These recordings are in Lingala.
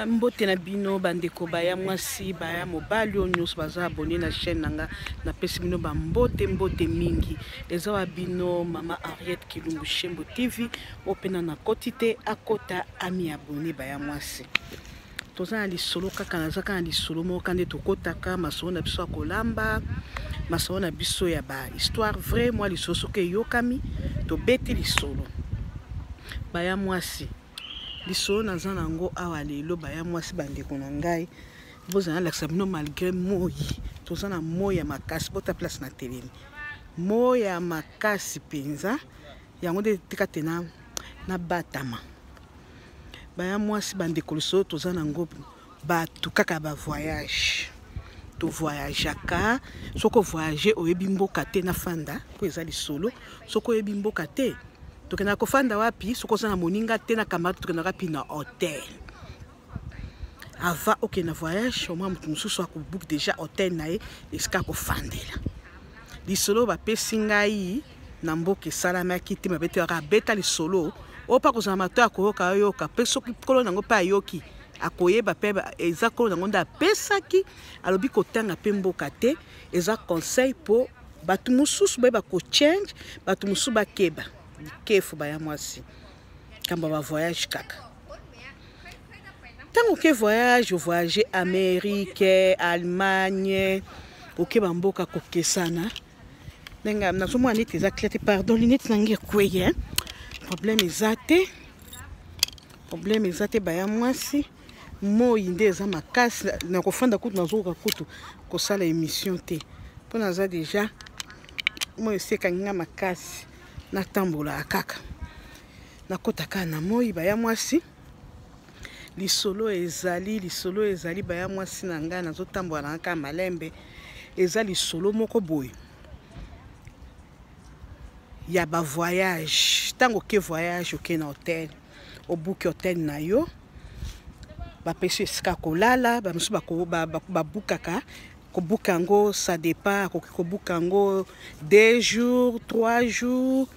Mbote na bino bandeko baya mwasi baya mobali oyo nyonso baza abone na chaîne na nga, napesi bino bambote mbote mingi. Eza wa bino mama Henriette Kilumbu Shembo TV, oyo mpe na nakoti te akota ami abone baya mwasi. Toza na lisolo kaka, naza kaka na lisolo moko kaka nde tokotaka masolo na biso ya kolamba, masolo na biso ya ba histoire vrai. Mwa lisolo soki eyokami tobeti lisolo baya mwasi. Lisolo naza na yango awa lelo baya mwasi, bandeko na ngai, bozala nalakisa bino malgré moi toza na moi ya makasi, bota place na telemi, moi ya makasi mpenza, yango nde tika te nabatama baya mwasi. Bandeko, lisolo toza na yango bato kaka ba voyage, tovoyageaka. Soki ovoyage, oyebi mboka te, nafanda mpo eza lisolo. Soki oyebi mboka te, tokendaka kofanda wapi? Soki oza na moninga te, na camarade, tokendaka wapi? Na hotel. Avant okende na voyage, omwa moto mosusu akobook déjà hotel na ye esika akofandela. Lisolo bapesi ngai na mboka esalamaki te mabe te, kaka abeta lisolo oyo mpa kozala mato ya koyoka, ayoka mpe. Soki nkolo nango mpe ayoki, akoyeba mpe eza nkolo nango nde apesaki. Alobi kotanga mpe mboka te, eza conseil mpo bato mosusu bayeba kochange, bato mosusu bakeba likefu. Baya mwasi, kambo ba voyage kaka, ntango oke voyage, ovoyage Amérique, Allemagne, oke bamboka kokesana. Ndenge nazomona neti eza clair te, pardon, lunette na ngai ekweye. Problème eza te, problème eza te baya mwasi. Moi nde eza makasi na kofanda kutu, nazokoka kutu kosala émission te mpo naza déjà moi esi ekangi nga makasi. Natambolaka kaka, nakota kaka na moi. Baya mwasi, lisolo ezali, lisolo ezali baya mwasi na ngai, nazotambola na kaka malembe. Eza lisolo moko boye ya bavoyage. Ntango oke voyage, oke na hotel, obuki hotel na yo, bapesi esika kolala. Bamosusu babukaka, kobuka yango ça dépend, akoki kobuka yango 2 jours, 3 jours,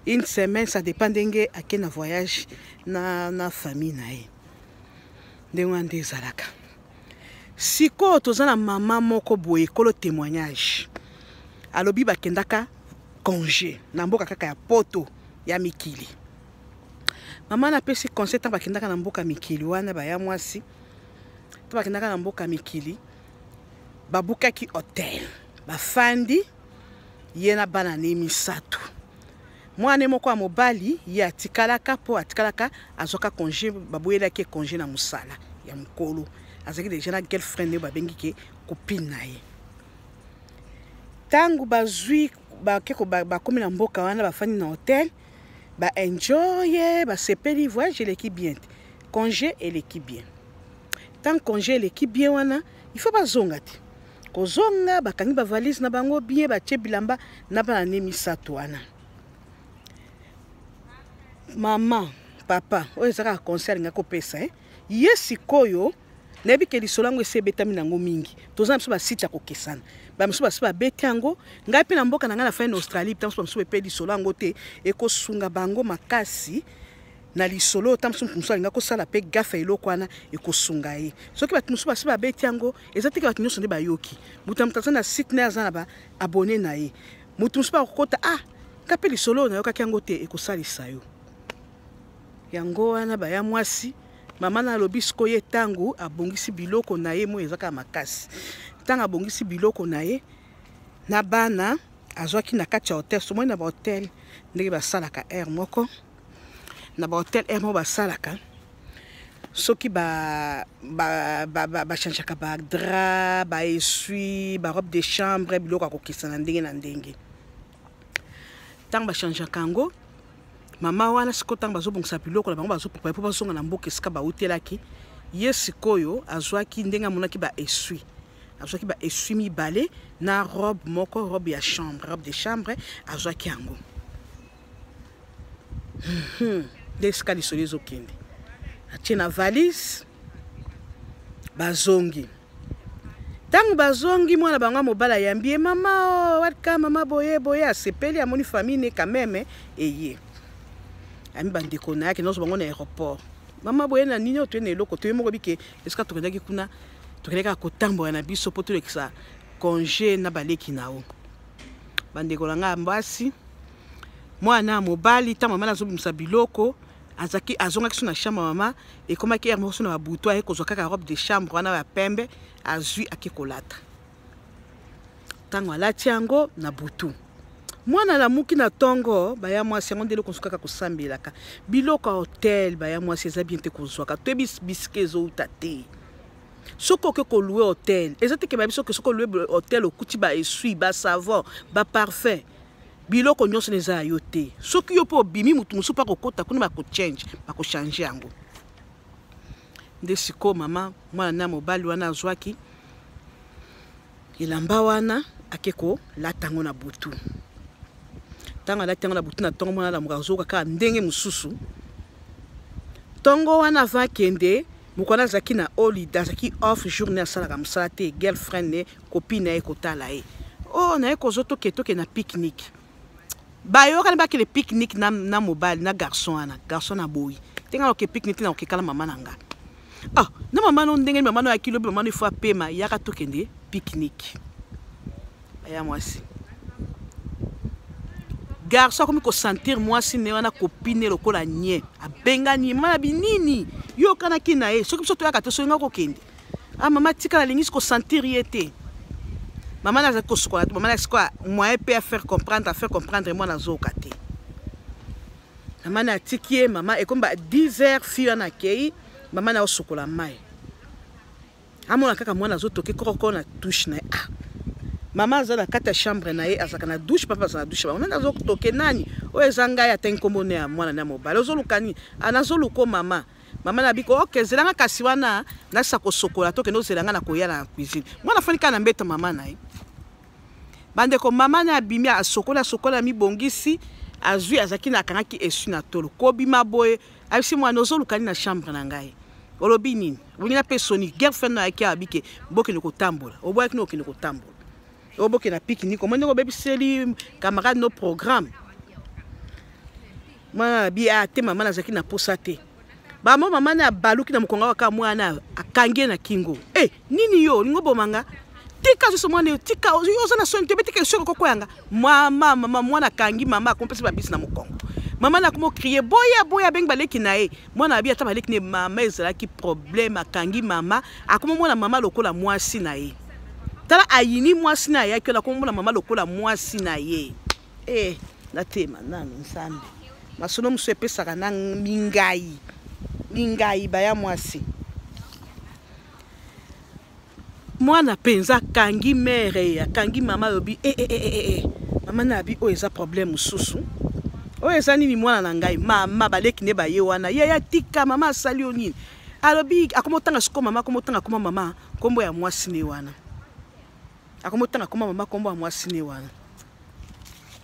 une semaine, ça dépend ndenge ake na voyage na famille na ye. Ndenge wana nde ezalaka. Sikoyo toza na mama moko boye, ekolo témoignage, alobi bakendaka congé na mboka kaka ya poto ya mikili. Mama napesi conseil, ntango bakendaka na mboka mikili wana, baya mwasi, ntango bakendaka na mboka mikili, babukaki hotel, bafandi ye na bana ne misato. Mwana moko ya mobali, ye atikalaka mpo atikalaka azwaka congé, baboyelaki ye congé na mosala ya mokolo. Azalaki déjà na girlfriend oyo babengi ke copine na ye. Ntango bazwi, bake, bakomi na mboka wana, bafandi na hotel, baenjoye, basepeli, voyage eleki bien te, congé eleki bien. Ntango congé eleki bien wana, il faut bazonga te. Kozonga, bakangi bavalise na bango bien, batie bilamba na bana ne misato wana. Mama, papa oyo eza kaka conseil alinga kopesa, eh? Ye sikoyo nayebi ke lisolo yango esi ebetami nango mingi. Toza na biso basite ya kokesana, bamosusu basi babeti yango. Ngai mpe na mboka na ngai na fai na Australie, ntango mosusu epe lisolo yango te, ekosunga bango makasi na lisolo oyo. Ntango mosusu mosusu alinga kosala mpe gaffe ya eloko wana, ekosunga ye. Soki bato mosusu basi babeti yango, eza teke bato nyonso nde bayoki. Moto na moto aza na site na ye, aza na baabone na ye. Moto mosusu bakokota: "Ah, nga mpe lisolo oyo nayokaki yango te." Ekosalisa yo. Yango wana baya mwasi, mama na alobi sikoyo, ye ntango abongisi biloko na ye, moi eza kaka makasi. Ntango abongisi biloko na ye na bana, azwaki na kati ya hotel. Somoi na bahotel ndenge basalaka aire moko na bahotel, aire moko basalaka, soki bachangeaka ba badrap, baessuie, barobe de chambre, biloko ya kokesana ndenge na ndenge, ntango bachangeaka yango, mama wana sikoyo, ntango bazobongisa biloko na bango, bazoprépare mpo bazonga na mboka esika bautelaki, ye sikoyo azwaki, ndenge amonaki baessuie, azwaki baessuie mibale na robe moko, robe ya chambre, robe de chambre, azwaki yango. Nde esika lisolo ezokende, atie na valise, bazongi. Ntango bazongi, mwana bango ya mobali ayambi ye: "Mama, o welcome mama." Boye boye, asepeli, amoni famille ne quand même eye, ayambi bandeko na ye, akende kozwa bango na aéroport. Mama boye na nini? Oyo toye na eloko toye moko bike esika tokendaki kuna, tokendaki kaka kotambola na biso mpo tolekisa congé na baleki na yo. Bandeko na ngai basi, mwana ya mobali, ntango mama nazobimisa biloko, azaki azongaki so na chambre. Mama ekomaki heure moko so na babutu, aye kozwa kaka robe de chambre wana ya pembe, azwi, ake kolata. Ntango alati yango na butu, mwana alamuki na ntongo. Baya mwasi, yango nde eloko mosusu kaka kosambelaka biloko ya hotel. Baya mwasi, eza bien te kozwaka, toyebi bisika ezouta te. Soki oke kolouer hotel, eza te ke bayebi. Soki olouer hotel, okuti baessuie, basavon, baparfum, biloko nyonso eza ya yo te. Soki yo mpe obimi, motu mosusu mpe akokota kuna, bakochange, bakochange yango. Nde sikoyo mama, mwana na mobali wana azwaki elamba wana, ake kolata yango na butu. Ntango alati yango na butu, na ntongo mwana alamuka, azoyoka kaka ndenge mosusu. Ntongo wana, avant akende, moko wana azalaki na holiday, azalaki off journée, asalaka mosala te. Girlfriend ne, copine na ye, kotala ye: "Oh, oh, naye kozwa, toke toke na pique-nique." Bayokani, bakende pique-nique na mobali, na garçon wana. Garçon na boyi te: "Nga oke pique-nique te, na okekala mama na nga." Ah, na mama no ndenge mama no ayaki lobi, mama no ifo apema, yaka tokende pique-nique. Aya mwasi, garçon akomi kosentir mwasi ne wana, copine, lokola nye abengani ye. Mama na binini, yo okanaki na ye, soki biso toyaka te, soki nga kokende. Ah mama, tika, nalingisi kosentir ye te. Mama nazalaki kosukola te. Mama na sikoyo moyen mpe afaire comprendre mwana azoyoka te. Mama na atiki ye. Mama, ekomi ba 10 heures, fille wana akei. Mama na osukola mai, amona kaka mwana azotoke kokoko na touche na ye. Ah, mama aza na kati ya chambre na ye, azalaka na douche, papa aza na douche. Bango nani azotoke? Nani oyo? Eza ngai. Ata nkombo ne ya mwana na mobali. Ozoluka nini? Ah, nazoluka mama. Mama na biko oke, zelanga kasi wana nasa kosokola, tokende, ozelanga na koya na cuisine. Mwana afandi kaka na mbeto mama na ye. Bandeko, mama na abimi, asokoli, asokoli, amibongisi, azwi, azalaki na akangaki essuie na tolo. Kobima boye, ayebisi mwana: "Ozoluka nini na chambre na ngai? Olobi nini? Olingi nape soni? Girlfriend na ayaki, abike bokende kotambola, oboyaki na okende kotambola, obokende na pique-nique, omoi ndenge obebiseli camarade no programme." Mwana abi: "A te mama, nazalaki na posa te." Bamo mama na abaluki na mokongo kaka, mwana akangi ye na kingo. E nini yo olingi obomanga? Tika zoso mwana yo, tika, oza na soni te, betika esoko koko yanga. Mama, mama, mwana akangi mama, akompesi babisi na mokongo. Mama na akomi ocrier: "Boya, boya!" Abengi baleki na ye. Mwana abi ata baleki ne mama, ezalaki problème. Akangi mama, akomi mwana mama lokola mwasi na ye. Tala, ayini mwasi na ayaki wana, akomi mona mama lokola mwasi na ye. E natema nanu Nzambe, masolo mosusu epesaka na mingai mingai. Baya mwasi, mwana mpenza akangi mère, akangi mama, alobi: "E, e, e, e, e. Mama na abi oyo eza problème mosusu. Oyo eza nini, mwana na ngai?" Mama, baleki nde baye wana: "Ye ya tika, mama asali yo nini?" Alobi, akoma otanga sikoyo mama, akoma otanga koma mama nkombo ya mwasi ne wana. Akoma otanga koma mama nkombo ya mwasi ne wana.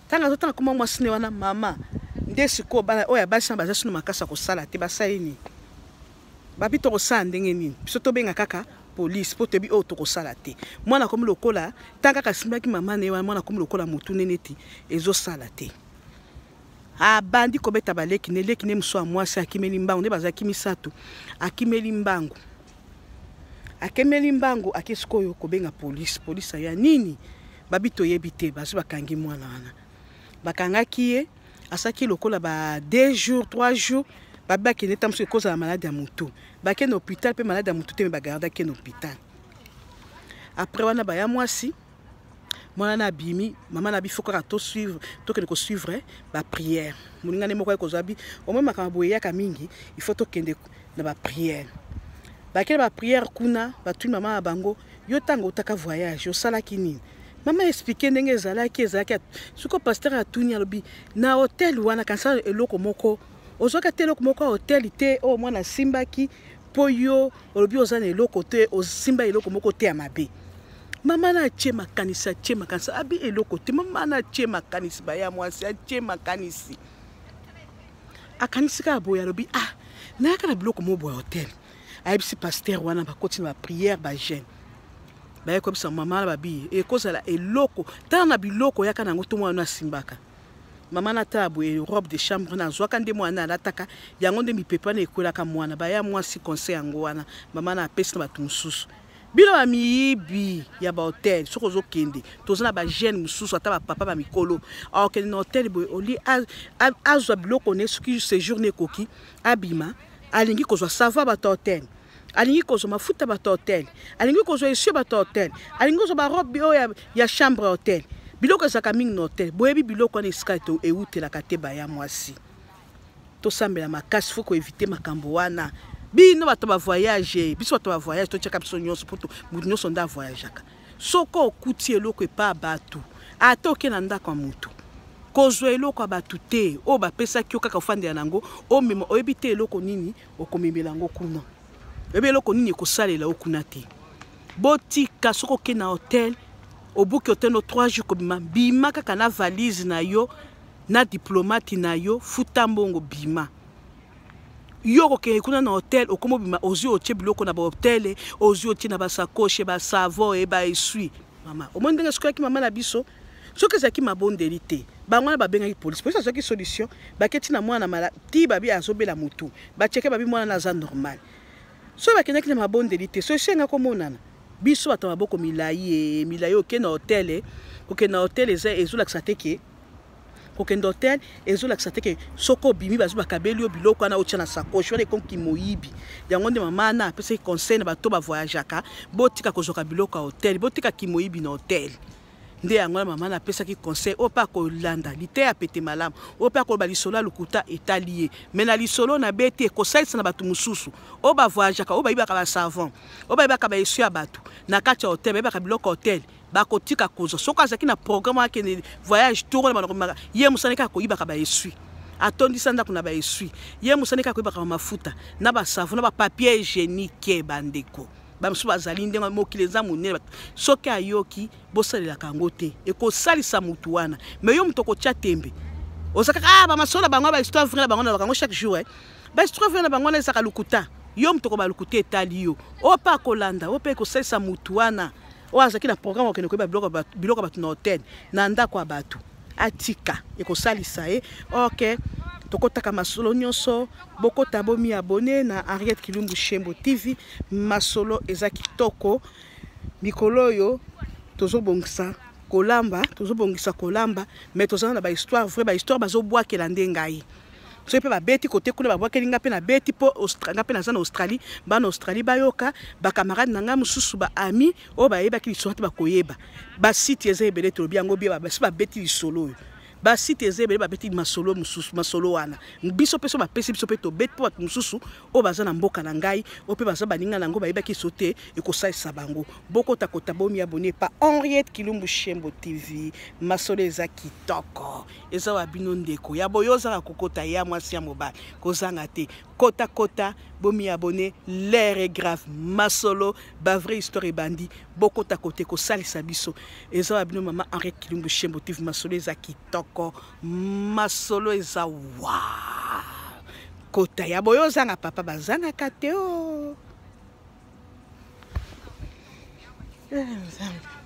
Ntango azotanga koma mwasi ne wana, mama nde sikoyo bana oyo ya basi na baza sino makasi ya kosala te. Basali nini? Babi: "Tokosala ndenge nini? Biso tobenga kaka polise mpo toyebi oyo tokosala te." Mwana akomi lokola, ntango kaka asimbaki mama na ye wana, mwana akomi lokola motu nde neti ezosala te. Abandi kobeta baleki ne. Leki ne mosusu ya mwasi akimeli mbangu, nde bazalaki misato. Akimeli mbangu, akemeli mbangu, ake sikoyo kobenga polise. Polise aya: "Nini?" Babi: "Toyebi te." Bazwi, bakangi mwana wana. Bakangaki ye, asalaki lokola ba 2 jours, 3 jours. Babi bakende ta mosusu ekozala maladi ya motu. Bakende hôpital mpe maladi ya motu te, me bagardaki ye na hôpital. Après wana, baya mwasi, mwana na abimi. Mama na biso kaka tosuivre, tokende kosuivre baprière. Molingani moko aye bi omoi makambo boye eyaka mingi, il faut tokende na baprière. Bakende baprière kuna, batuni mama na bango: "Yo, ntango otaka voyage, osalaki nini?" Mama expliquer ndenge ezalaki. Ezalaki sikoyo, pasteur atuni, alobi: "Na hotel wana, kanisa eloko moko ozwaki te, eloko moko ya hotel te oyo mwana asimbaki? Mpo yo olobi oza na eloko te, osimba eloko moko te ya mabe." Mama na atie makanisi, atie makanisi, abi eloko te. Mama na atie makanisi, baya mwasi, atie makanisi, akanisi kaka boye, alobi: "Ah, nayaka na biloko mo boye hotel." Ayebisi pasteur wana, bakoti na baprière, bajeûne, baye koyebisa mama na babi: "Ekozala eloko, tala na biloko oyaka nango to mwana asimbaka." Mama natala boye robe de chambre na azwaka nde mwana alataka yango nde mipepe wana ekwelaka mwana. Baya mwasi, conseil yango wana mama na apesi na bato mosusu. Bino bamiyibi ya bahotel, soki ozokende, toza na bajeune mosusu, ata bapapa bamikolo, akokende na hotel boye, oli azwa biloko ne, soki séjour ne ekoki, abima, alingi kozwa savon bato hotel, alingi kozwa mafuta bato hotel, alingi kozwa esio bato hotel, alingi kozwa barobe oyo ya chambre ya hotel. Biloko ezalaka mingi na hotel, boyebi biloko wana esika eutelaka te. Baya mwasi, tosambela makasi, faut koéviter makambo wana. Bino bato bavoyage, biso bato bavoyage, totiaka biso nyonso, po motu nyonso nde avoyageaka. Soki okuti eloko epa bato, ata oke na ndako ya motu, kozwa eloko ya bato te oyo bapesaki yo kaka ofandela nango, omema. Oyebi te eloko nini okomemela yango kuna, oyebi eloko nini ekosalela yo kuna te. Botika. Soki oke na hotel, obuki hotel no 3 jours, kobima, bima kaka na valise na yo, na diplomate na yo, futa mbongo, bima. Yo okokende kuna na hotel, okoma obima, ozwi, otie biloko na bahotel, ozwi, otie na basacoche, basavon e baessuie. Mama, omoni ndenge soki mama na biso, soki ezalaki mabondeli te, bango wana babengaki polise. Polise azwaki solution, baketi na mwana mala ti babi azobela motu, bacheke, babi mwana na aza normal. Soki bakendaki na mabondeli te, solution enga komonana. Biso bato ya maboko milai, e milai, oke na hotel, kokende na hotel eza ezolakisa te ke kokende hotel ezolakisa te ke soki obimi, bazwi, bakabeli yo biloko wana, otya na sacoche wana, ekonki moyibi. Yango nde mama wana apesaki conseil na bato bavoyageaka: botika kozwaka biloko ya hotel, botika kimoyibi na hotel. Nde yango wana mama napesaki conseil oyo mpe akolanda liteya pete malamu. Oyo mpe akoloba lisolo ya lokuta, etali ye, mais na lisolo na beti ekosalisa na bato mosusu oyo bavoyageaka, oyo bayibaka basavon, oyo bayibaka baessuie ya bato na kati ya hotel, bayibaka biloko ya hotel, bakotika kozwa. Soki azalaki na programme akende voyage tour wana, banakomaka ye mosala kaka koyibaka baessuie, atondisa ndako na baessuie, ye mosala kaka koyibaka bamafuta na basavon na bapapier hygiénique. Bandeko bamosusu bazali ndenge mokili eza monene, soki ayoki, bosalelaka yango te, ekosalisa motu wana. Mais yo moto okotya tembe, oza kaka, ah, bamasolo na bango, bahistoire vraie na bango, na bango chaque jour, eh. Bahistoire vraie na bango wana ezaka lokuta. Yo moto okoba lokuta, etali yo. Oyo mpe akolanda, oyo mpe ekosalisa motu wana oyo azalaki na programme okende koyeba biloko ya bato na hotel, na ndako ya bato, atika, ekosalisa ye. Ok, tokotaka masolo nyonso. Bokota, bomi abonner na Henriette Kilumbu Shembo TV. Masolo eza kitoko. Mikolo oyo tozobongisa kolamba, tozobongisa kolamba, mais tozala na bahistoire vraie, bahistoire bazobwakela nde ngai. Soki mpe babeti kote kuna, babwakeli nga mpe nabeti, mpo nga mpe naza na Australie, bana Australie bayoka, bacamarade na ngai mosusu, baami oyo bayebaki lisolo te bakoyeba. Basite eza ebele, tolobi yango bie, basi babeti lisolo oyo. Basite eza ebele, babeti masolo mosusu. Masolo wana, biso mpe so bapesi biso mpe tobeti, mpo bato mosusu oyo baza na mboka na ngai, oyo mpe baza baninga na yango, bayebaki so te, ekosalisa bango. Bokotakota, bomi abonner pa Henriette Kilumbu Shembo TV. Masolo eza kitoko, eza wa bino ndeko ya boyo ozanga kokota ya mwasi ya mobali, kozanga te, kota kota, bomi abonner. L'heure est grave, masolo bavrai histoire ebandi. Bokota kote, kosalisa biso. Eza wa bino mama Henriette Kilumbu Shembo TV. Masolo eza kitoko, masolo eza wa kota ya boyo ozanga papa bazangaka te o. Eh, Nzambe.